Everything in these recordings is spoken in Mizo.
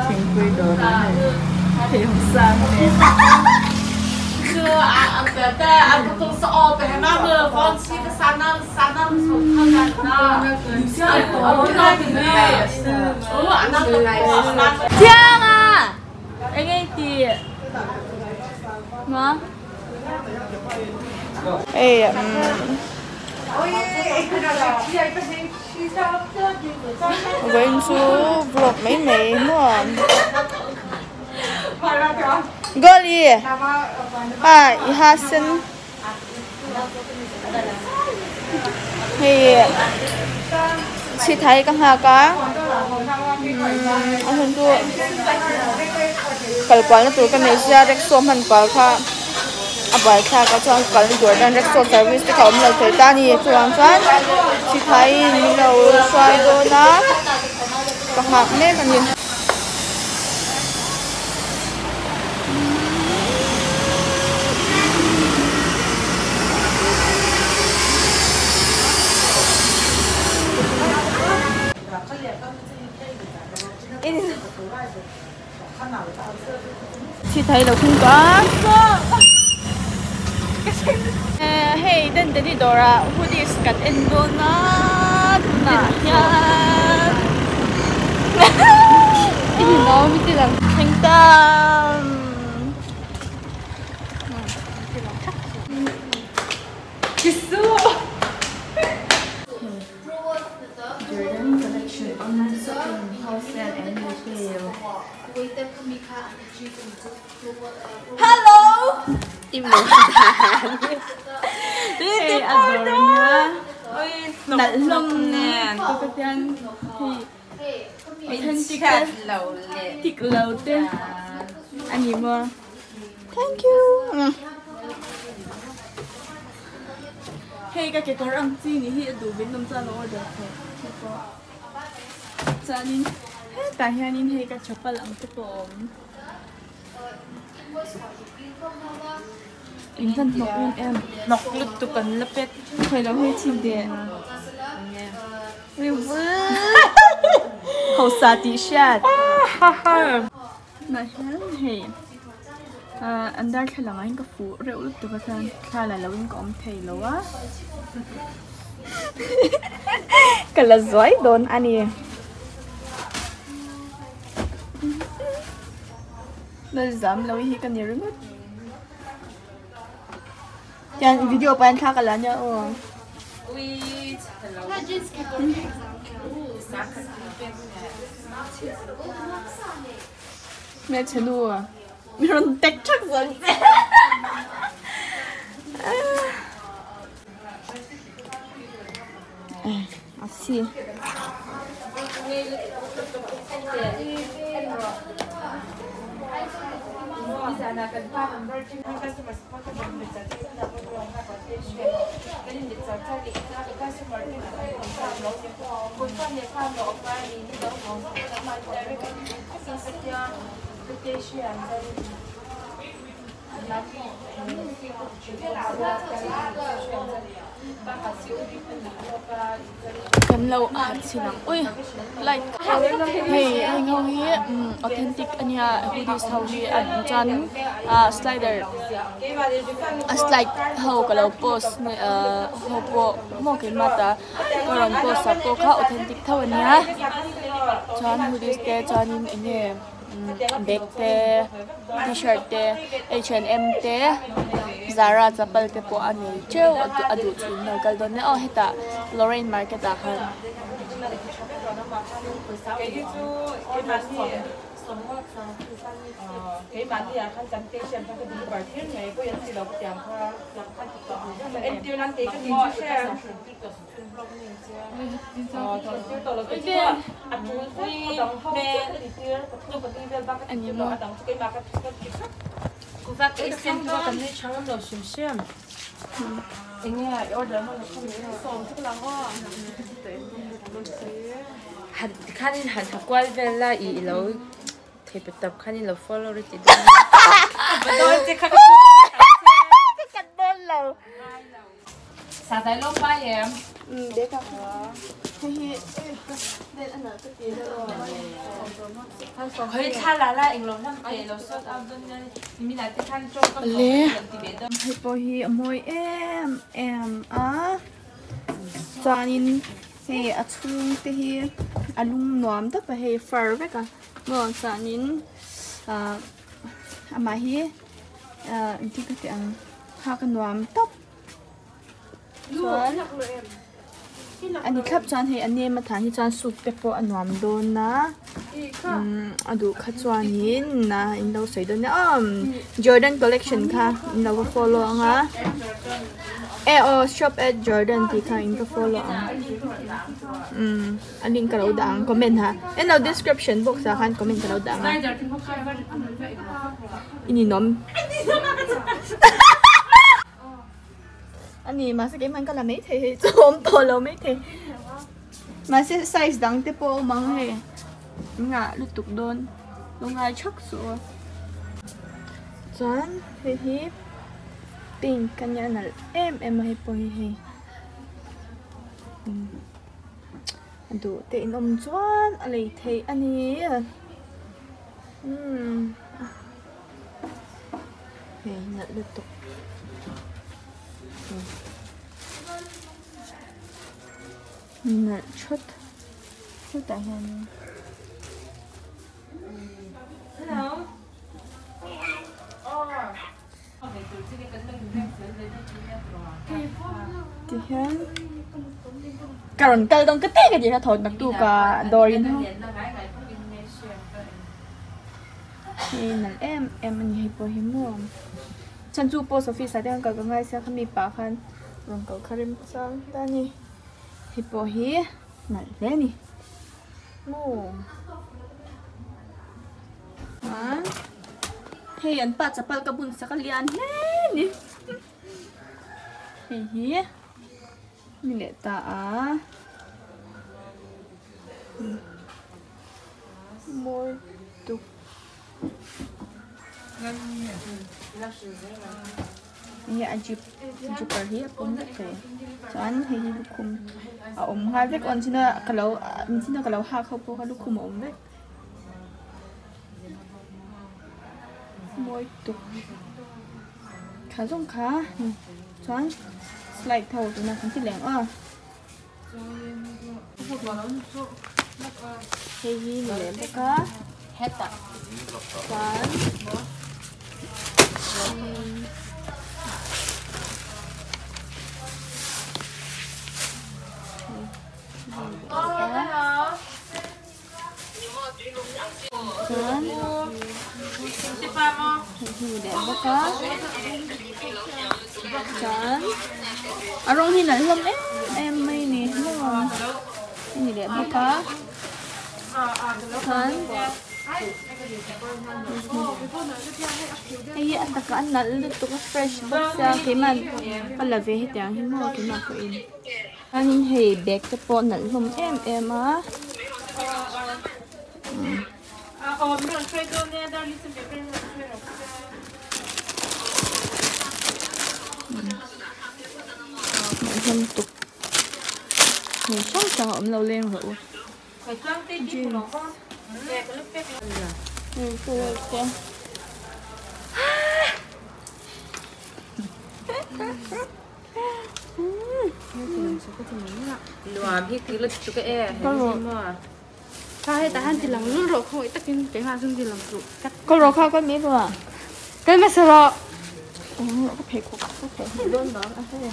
Thingpui dawr a hei thei hawng sang te. Thiang a! Eng nge i tih? Ma? Hei umm vawiin chu vlog mai mai maw Goli a i ha sen hei chhithai ka nghak a umm a hun chu kal kualna tur ka nei sia rickshaw hman kual kha a buai thlak a chuan kalna tur tan rickshaw service te kha a awm lo thei ta a ni chuvang chuan chhithai in min lo hruai dawn a ka nghak mek a ni. Thi thei lo thung tawh a hei den teni dawrah hoodies kan en dawn a tunah hian thleng ta Jordan collection online shopping wholesale and retail. Hello! Hei a dawr nia nalh hlawm nen te ka tian hei authentic te tik lo te a ni maw Thank you. Hei ka kekawr ang chi ni hi a duh vin awm chuan a order theih te pawh chuanin hetah hianin hei ka chapal ang te pawh a awm in hman hnawk em em hnawk lutuk an la pek khawi lo hi chhin teh hausa tih hriat Mahse hei ah an darthlalang ah hian ka fuh reuh lutuk a chuan thla la lo in ka awm thei lo a ka la zuai dawn a ni. Lalzam lo hi ka ni ringawt. Tian video pawh hian thla ka la nia aw. Hmelchhe nu mi rawn tek thak zawk che. A si. Kan lo at chin ang ui light hei heng ho hi authentic a nia hoodies ho hi an chuan ah slider a slide ho ka lo post ah ho pawh maw keimah ta ka rawn post ah pawh kha authentic tho a nia chuan hoodies te chuanin eng nge. Bag te t-shirt te H and M te Zara chapal te pawh a nei teuh a duh chu in lo kal dawn nia aw hetah Lorraine market ah khan. Hei hi vel a nalh ka ti le. Hei pawh hi a mawi em em a chuanin hei a chhung te hi a lum nuam tawp a hei fur vek a maw chuanin ah amah hi ah engtin ka tih ang hak a nuam tawp. Chuan a ni thlap chuan hei a nem a thah hi chuan soup te pawh a nuam dawn a umm a duh kha chuanin ah in lo sawi dawn nia aw Jordan collection kha in lo va follow ang a e aw shop at Jordan tih kha in va follow ang umm a link ka lo dah ang comment ah en lo description box ah khan comment ka lo dah ang a i ninawm. A ni mahse keimah ka la mai thei hei chu awm tawh lo mai thei mahse size dang te pawh a awm ang hei engah lutuk dawn lo ngai thak suh aw chuan hei hi pink a nia nalh em em a hei pawh hi hei a duh te in awm chuan a lei theih a ni umm. Hei nalh lutuk nalh thawt hetah hianin tihian ka rawn kal dawn ka tih ka tih kha thawn naktuk a dawr in hawng. Hei nalh em em a ni hei pawh hi maw chhan chu post office ah te khan kal ka ngai sia khami pah khan rawn kal kha rem chang ta a ni hei pawh hi nalh hle a ni maw chuan hei an pa chapal ka bun sak a lian hle a ni hei hi ni leh ta a. Mawi tuk hei a jeep jeeper hi a pawm vek thei chuan hei hi lukhum a awm nghal vek awn china ka lo china ka lo hak ho pawh kha lukhum a awm vek mawi tuk tha zawng kha chuan slide ho tuna kan ti leng aw. Hei hi ni leh bawk a chuan chuan hei hi ni leh bawk a chuan a rawng hi nalh hlawm em em mai a ni maw hei ni leh bawk a chuan hei hi a takah a nalh lutuk a fresh bawk sia keimah ka la ve hetiang hi maw keimah pawhin. Chuanin hei bag te pawh nalh hlawm em em a. Nalh hlawm tuk. Hei hrang hrang a awm lo leng rawh u. Jeans. Hei te. Nuam hi ti lutuk e Ka rawh kha ka mi hlua. Kai hmasa rawh. Ka pheikhawk ka pheikhawk dawn vang a hei.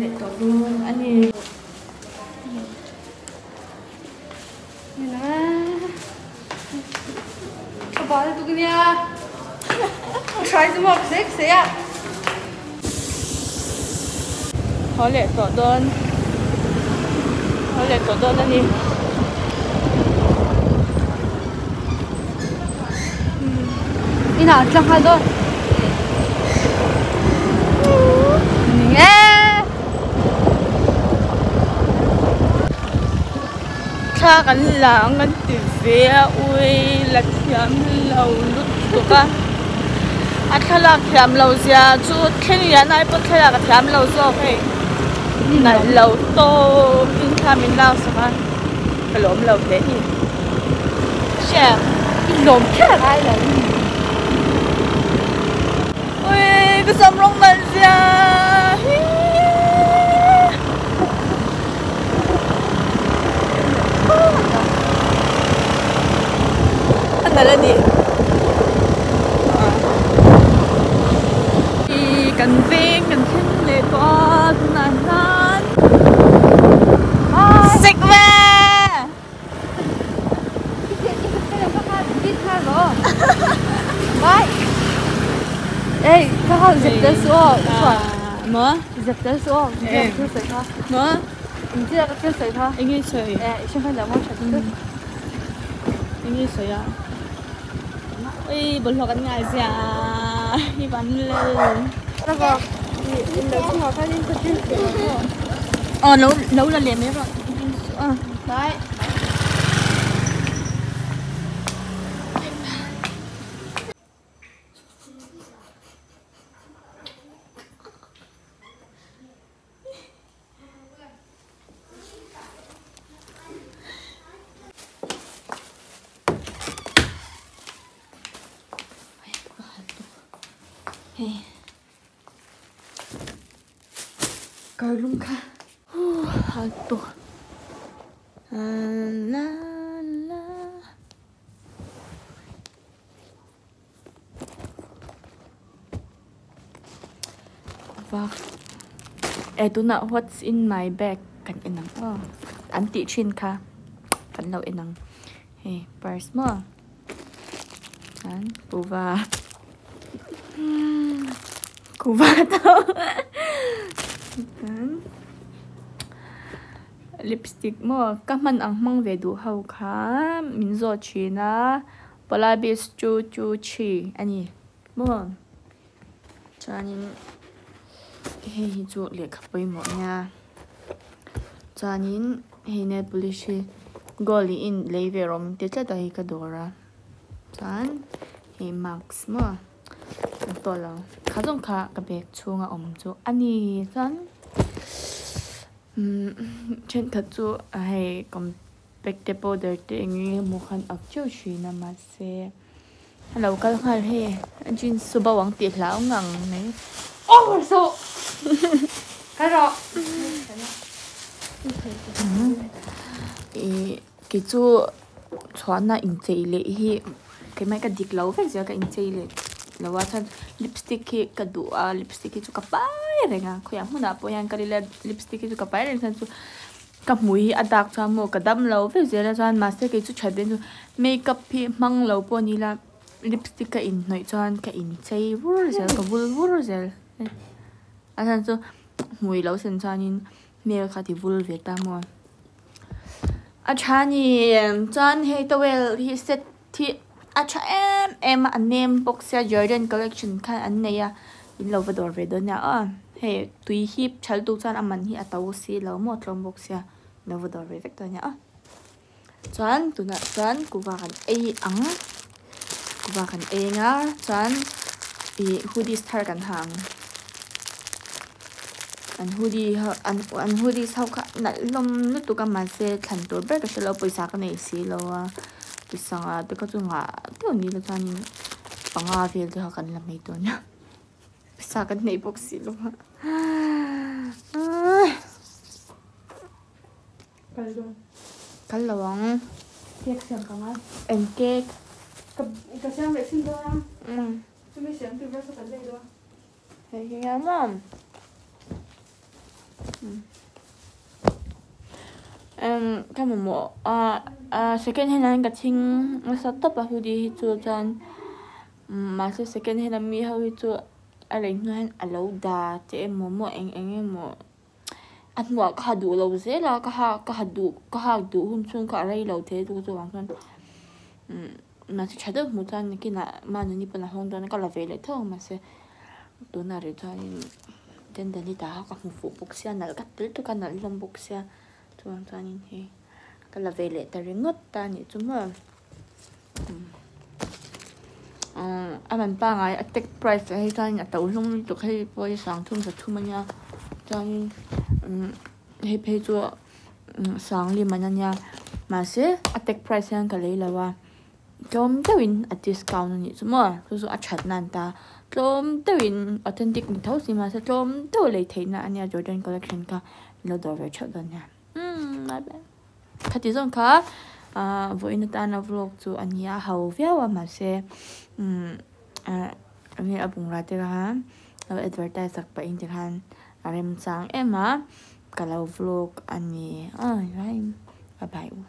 Leh tawh dawn a ni. Ka bal tuk nia. Try chu maw ka sei a. Haw leh tawh dawn. Haw leh tawh dawn a ni. Inah an tlang nghal dawn. Ning e. Thla kan la ang kan ti ve a ui la thiam lo lutuk a a thlalak thiam lo zia chu thleng lian ai pawn thlalak a thiam lo zawk hei. Nalh lo tawp in thla min lak sak a ka lawm lo hle ni hria i lawm kher a ngai lo ui ka sam rawng nalh zia hi a nalh a ni i kan veng kan thleng leh tawh a tunah hian sik ve eng nge sawi a ui bawlhhlawh kan ngai zia hi van aw lo lo la leh mai rawh Hei kar lung kha hal tawh la la Eh tunah what's in my bag kan en ang aw an tih thin kha kan lo en ang hei purse maw chuan kuva kuva tawh chuan lipstick maw ka hman ang hmang ve duh ho kha min zawt thin a. Polabis chu chu chi a ni maw? Chuanin hei hi chu lehkha pawimawh nia chuanin hei nail polish hi gold in lei ve rawh min ti tlat a hei ka dawr a chuan hei mask maw an tawh lo kha zawng kha ka bag chhunga awm chu a ni chuan umm thenkhat chu hei Pekte powder te eng eng emaw khan ak teuh thin a mahse a lo kal nghal hei a jeans chu bo ang tih hlau ngang mai. Over so kal rawh. Ih kei chu chhuahna inchei leh hi keimah hi ka dik lo vek zel ka inchei leh lo a chuan lipstick hi ka duh a lipstick hi chu ka pai reng a khawiah hmunah pawh hian ka rilru a lipstick hi chu ka pai reng chuan chu. Ka hmui hi a dak chuan maw ka dam lo vek zel a chuan mahse kei chu that chu makeup hi hmang lo pawh ni ila lipstick ka inhnawih chuan ka inchei vur zel ka vul vur zel a chhan chu hmui lo sen chuanin hmel kha ti vul ve ta maw a tha a ni chuan hei towel hi set hi a tha em em a a nem bawk sia jordan collection khan an nei a in lo va dawr ve dawn nia aw hei tui hip thal tu chuan a man hi a to si lo maw tlawm bawk sia in lo va dawr ve vek dawn nia aw chuan tunah chuan kuhva kan ei ang kuhva kan ei ang a chuan ih hoodies thar kan ha ang an hoodie ho an an hoodies ho kha nalh hlawm lutuk a mahse thlan tur ber ka hrelo pawisa ka nei silo a. Sangha te kha chu ngah deuh ni la chuanin panga vel te kha kan la mai dawn a pawisa kan neih bawk si lo a kal lo ang Cake siam ka ngai eng cake ka siam leh chin dawn a chumi siam tur vel chu kan lei dawn hei hi nia maw. Ka mamawh a second hand ah hian ka thing nasa tawp a hoodie hi chu chuan mahse second hand a mi ho hi chu a lei hnu hian a lo dah te emaw maw eng eng emaw a hnuah ka ha duh lo zel a ka ha ka ha duh ka hak duh hun chhung kha a rei lo thei lutuk chuvang chuan mahse tha deuh hmuh chuan nakinah mahni pawn a hawng dawn a ka la ve leh tho ang mahse tunah rih chuanin. Dendani ta kha ka hmu fuh bawk sia nalh ka ti lutuk a nalh hlawm bawk sia chuvang chuanin hei ka la ve leh ta ringawt ta a nih chu maw a man pangai a tag price ah hi chuanin a to hlawm lutuk hei pawh hi sangthum zathum a nia chuanin. Hei phei chu sangli man ania mahse a tag price hian ka lei lo a tlawm deuhin a discount a nih chu maw chu chu a that nan ta tlawm deuhin authentic ni tho si mahse tlawm deuh a lei theih na ania Jordan collection kha in lo dawr ve theuh dawn nia umm bye bye khati zawng kha ahh vawiin atana vlog chu a nia ho viau a mahse umm ahh enge a bungrau te kha lo advertise sak pahin tikhan a remchang em a. Ka lo vlog a ni bye bye u.